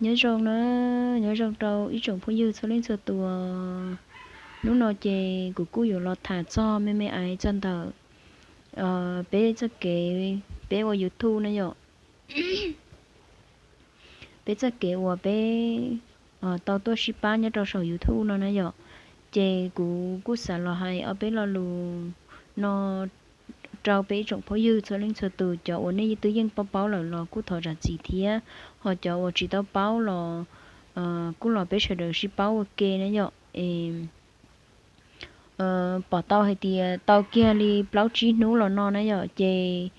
Nyob zoo na, nyob zoo rau ib tsoom phooj ywg txhua leej txhua tus. Hnub no ces kuv kuj yuav los tham txog me me ais txog ntawm peb txoj kev, peb ua YouTube na yom. Peb txoj kev uas peb tau tuaj sib pab nyob rau saum YouTube no na yom. Ces kuv kuj xav los hais ob peb lo lus no rau peb ib tsoom phooj ywg txhua leej txhua tus, cov uas nej twb yeej paub paub lawm los kuj thov zam txim thiab, ho cov uas tsis tau paub los kuj los peb sawv daws sib paub ua ke na yom. Es pom tau hais tias tau kiag li plaub tsib hnub los no na yom, ces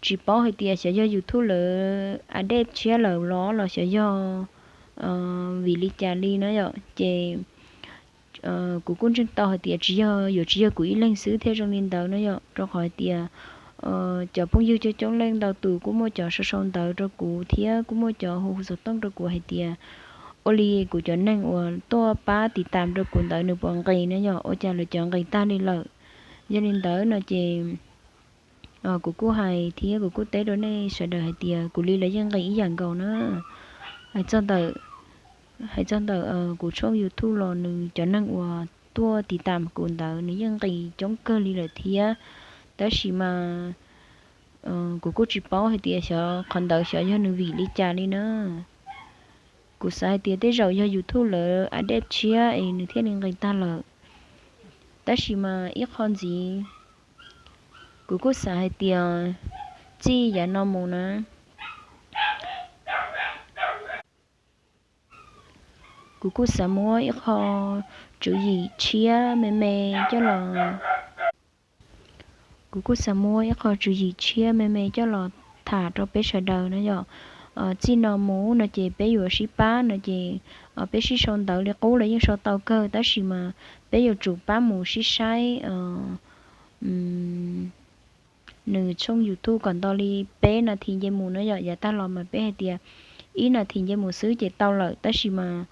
tsis paub hais tias xyov yog YouTube lawv update tshiab lawm los los xyov yog vim li cas li na yom. Ces kuv kuj ntseeg tau hais tias tsis yog, yuav tsis yog kuv ib leeg xwb thiaj zoo li ntawd na yom, rau qhov hais tias cov phooj ywg coob coob leej ntau tus kuj muaj cov sau sau ntawv rau kuv thiab kuj muaj cov hu hu xov tooj rau kuv hais tias ua li kuv cov neeg uas tuaj pab tiv tam rau kuv ntawd nws puas nqis na yom, ua cas lawv cov nqis tag li lawm. Yog li ntawd no ces kuv kuj hais thiab kuv kuj teb rau nej sawv daws hais tias kuv li lawv yeej nqis ib yam nkaus na. Hais txog ntawm, hais txog ntawm kuv tshooj YouTube los nws cov neeg uas tuaj tiv tam kuv ntawd nws yeej nqis coob kawg li lawm thiab. Tab sis mas kuv kuj tsis paub hais tias xyov qhov ntawd xyov yog nws vim li cas li na. Kuv xav hais tias tej zaum yog YouTube lawv update tshiab es nws thiaj li nqis tag lawm. Tab sis mas ib qho ntxiv, kuv kuj xav hais tias txij yav no mus na, kuv kuj xav muab ib qho tswv yim tshiab me me coj los, kuv kuj xav muab ib qho tswv yim tshiab me me coj los tham rau peb sawv daws na yom. Txij no mus no ces peb yuav sib pab no ces peb sib sau ntawv li qub los yeej sau tau kawg, tab sis mas peb yuav tsum pab mus sib saib nws tshooj YouTube kom nto li peb nas this nce mus na yom. Yav tag los mas peb hais tias ib nas this nce mus xwb ces tau lawm, tab sis mas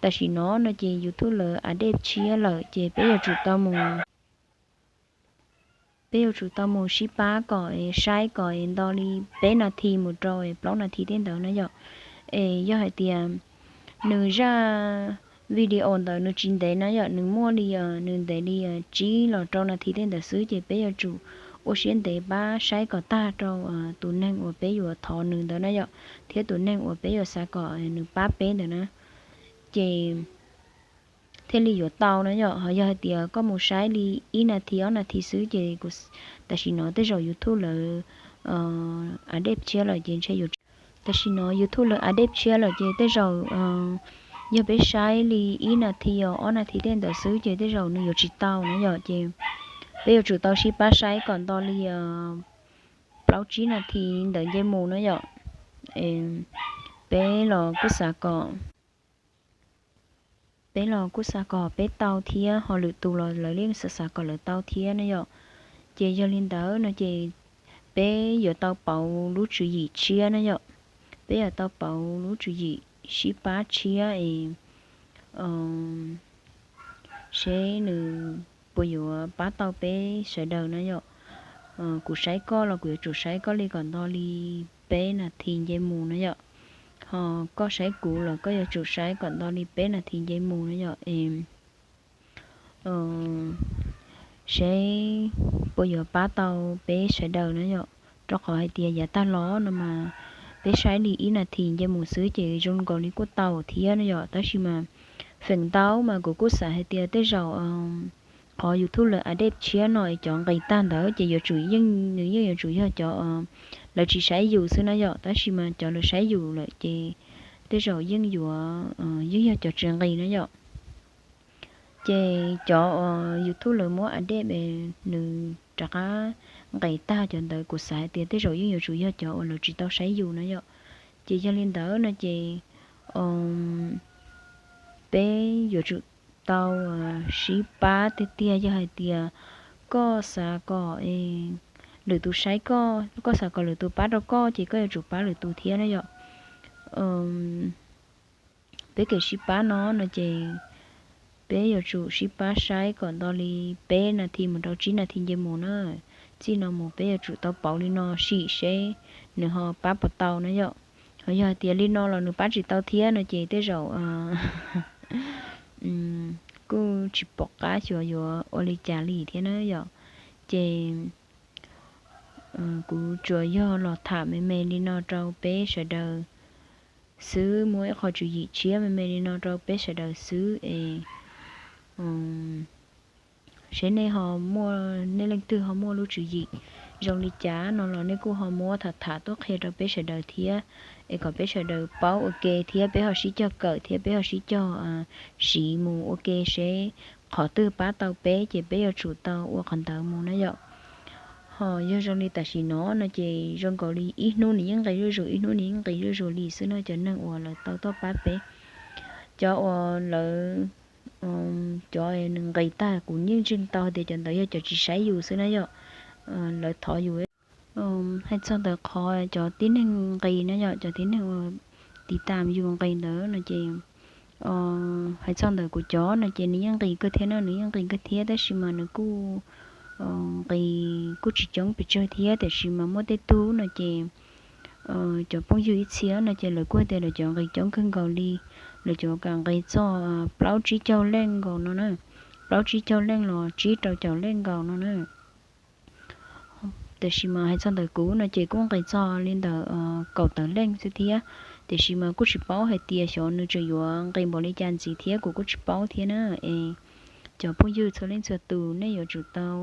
tam sim no no ces YouTube lawv update tshiab lawm ces peb yuav tsum tau mus, peb yuav tsum tau mus sib pab kom saib kom nto li peb nas this mus rau plaub nas this tej ntawd na yom. Es yog hais tias nws zaj video ntawd nws tsis ntev na yom, nws muaj li, nws ntev li tsib los rau nas this tej ntawd xwb ces peb yuav tsum ua siab ntev pab saib kom tag rau tus neeg uas peb yuav thov nws ntawd na yom, thiab tus neeg uas peb yuav xav kom nws pab peb ntawd na, ces thiaj li yuav tau na yom. Ho yog hais tias koj mus saib li ib nas this ob nas this xwb ces tam sim no tej zaum YouTube lawv update tshiab lawm ces ntshe yuav, tam sim no YouTube lawv update tshiab lawm ces tej zaum yog peb saib li ib nas this os ob nas this tej ntawd xwb ces tej zaum nws yuav tsis tau na yom. Ces peb yuav tsum tau sib pab saib kom nto li plaub tsib nas this ntawd nce mus na yom. Peb los kuj xav kom, peb los kuj xav kom peb tau thiab ho lwm tus los lawv yeej xav xav kom lawv tau thiab na yom. Ces yog li ntawd no ces peb yuav tau pauv lub tswv yim tshiab na yom. Peb yuav tau pauv lub tswv yim sib pab tshiab es seb nws puas yuav pab tau peb sawv daws na yom. Kuv saib koj los kuv yuav tsum saib koj li kom nto li peb nas this nce mus na yom. Ho koj saib kuv los koj yuav tsum saib kom nto li peb nas this nce mus na yom. Es seb puas yuav pab tau peb sawv daws na yom. Rau qhov hais tias yav tag los no mas peb saib li ib nas this nce mus xwb ces zoo nkaus li kuj tau thiab na yom. Tab sis mas feem ntau mas kuv kuj xav hais tias tej zaum qhov YouTube lawv update tshiab no es cov nqis tag ntawd ces yuav tsum yeej, nws yeej yuav tsum yog cov lawv tsis saib yus xwb na yom. Tab sis mas cov lawv saib yus lawm ces tej zaum yeej yuav, yeej yog cov tsis nqis na yom. Ces cov uas YouTube lawv muab update es nws rov qab nqis tag cov ntawd kuv xav hais tias tej zaum yeej yuav tsum yog cov uas lawv tsis tau saib yus na yom. Ces yog li ntawd no ces peb yuav tsum tau sib pab tiag tiag. Yog hais tias koj xav kom lwm tus saib koj, koj xav kom lwm tus pab rau koj ces koj yuav tsum pab lwm tus thiab na yom. Peb kev sib pab no no ces peb yuav tsum sib pab saib kom nto li peb nas this mus rau tsib nas this nce mus na. Txij no mus peb yuav tsum tau pauv li no sim seb nws ho pab puas tau na yom. Yog hais tias li no los nws pab tsis tau thiab no ces tej zaum kuj tsis pom qab xyuas yuav ua li cas li thiab na yom. Ces kuv tsuas yog los tham me me li no rau peb sawv daws xwb, muab ib qho tswv yim tshiab me me li no rau peb sawv daws xwb es seb nej ho muaj, nej leej twg ho muaj lub tswv yim zoo li cas no los nej kuj ho muab tham tham tuaj qhia rau peb sawv daws thiab, es kom peb sawv daws paub ua ke thiab peb ho sib cog kawm thiab peb ho sib cog siv mus ua ke seb qhov twg pab tau peb ces peb yuav tsum tau ua qhov ntawd mus na yom. Ho yog zoo li tam sim no no ces zoo nkaus li ib hnub nws yeej nqis zuj zus, ib hnub nws yeej nqis zuj zus li xwb no cov neeg uas lawv tau tuaj pab peb. Cov uas lawv, cov nws nqis tag kuv yeej ntseeg tau tias cov ntawd yog cov tsis saib yus xwb na yom. Lawv thov yus. Hais txog ntawm qhov cov tib neeg nqis na yom, cov tib neeg uas tiv tam yus nqis ntawd no ces hais txog ntawm kuv cov no ces nws yeej nqis kawg thiab na, nws yeej nqis kawg thiab tab sis mas nws kuj nqis kuj tsis coob pes tsawg thiab, tiam sis mas muaj tej tug no ces cov phooj ywg ib txhia no ces lawv kuj hais tias lawv cov nqis coob kawg nkaus li, lawv cov kam nqis txog plaub tsib caug leej nkaus no na, plaub tsib caug leej los tsib rau caum leej nkaus no na. Tiam sis mas hais txog ntawm kuv no ces kuj nqis txog li ntawm kaum tawm leej xwb thiab, tiam sis mas kuj tsis paub hais tias xyov nws tseem yuav nqis npaum li cas ntxiv thiab kuv kuj tsis paub thiab na. Es cov phooj ywg txhua leej txhua tus nej yuav tsum tau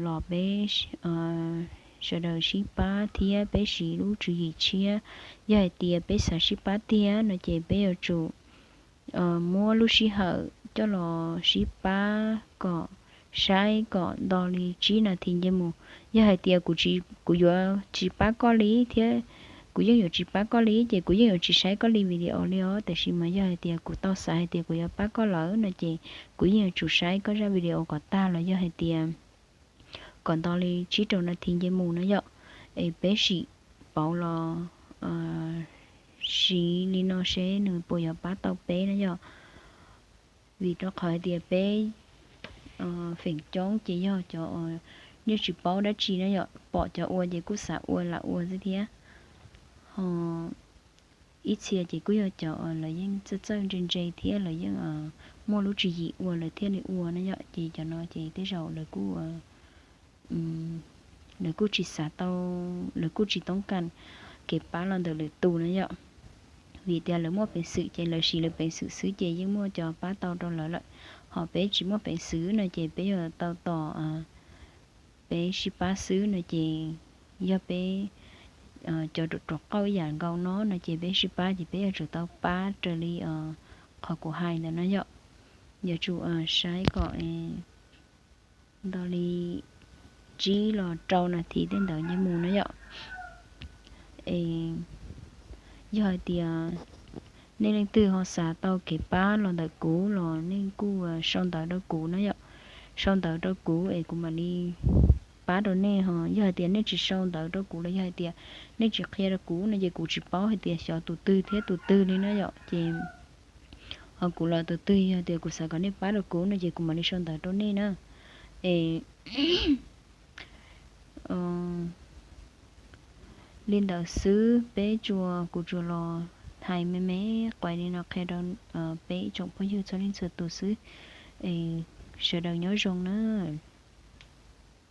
los peb sawv daws sib pab thiab peb siv lub tswv yim tshiab. Yog hais tias peb xav sib pab tiag no ces peb yuav tsum muab lub sij hawm coj los sib pab kom saib kom nto li tsib nas this nce mus. Yog hais tias kuv yuav tsis pab koj li thiab kuv yeej yuav tsis pab koj li ces kuv yeej yuav tsis saib koj li video li os, tiam sis mas yog hais tias kuv tau xav hais tias kuv yuav pab koj lawm no ces kuv yeej yuav tsum saib koj zaj video kom tag los yog hais tias kom nto li tsib rau nas this nce mus na yom. Es peb sim pauv los siv li no seb nws puas yuav pab tau peb na yom. Vim rau qhov hais tias peb feem coob ces yog cov uas yeej tsis paub dab tsi na yom, pom cov ua ces kuj xav ua lam ua xwb thiab. Ho ib txhia ces kuj yog cov lawv yeej txawj txawj ntse ntse thiab lawv yeej muaj lub tswv yim ua lawv thiaj li ua na yom, ces cov no ces tej zaum lawv kuj lawv kuj tsis xav tau, lawv kuj tsis toob kas kev pab los ntawm lwm tus na yom. Vim tias lawv muaj peev xwm ces lawv siv lawv peev xwm xwb ces yeej muaj cov pab tau rau lawv lawm. Ho peb tsis muaj peev xwm no ces peb yuav tau tos peb sib pab xwb no ces yog peb cov ruam ruam qauj ib yam nkaus no no ces peb sib pab ces peb yuav tsum tau pab raws li qhov kuv hais ntawd no yom. Yuav tsum saib kom nto li tsib los rau nas this tej ntawd nce mus na yom. Es yog hais tias nej leej twg ho xav tau kev pab los ntawm kuv los nej kuj sau ntawv rau kuv na yom. Sau ntawv rau kuv es kuv mam li pab rau nej. Ho yog hais tias nej tsis sau ntawv rau kuv los yog hais tias nej tsis qhia rau kuv no ces kuv tsis paub hais tias xyov tus twg thiab tus twg li na yom. Ces ho kuv los tus twg, yog tias kuv xav kom nej pab rau kuv no ces kuv mam li sau ntawv rau nej na. Es li ntawd xwb, peb tsuas, kuv tsuas los hais me me quas li no qhia rau peb ib tsoom phooj ywg txhua leej txhua tus xwb. Sawv daws nyob zoo na.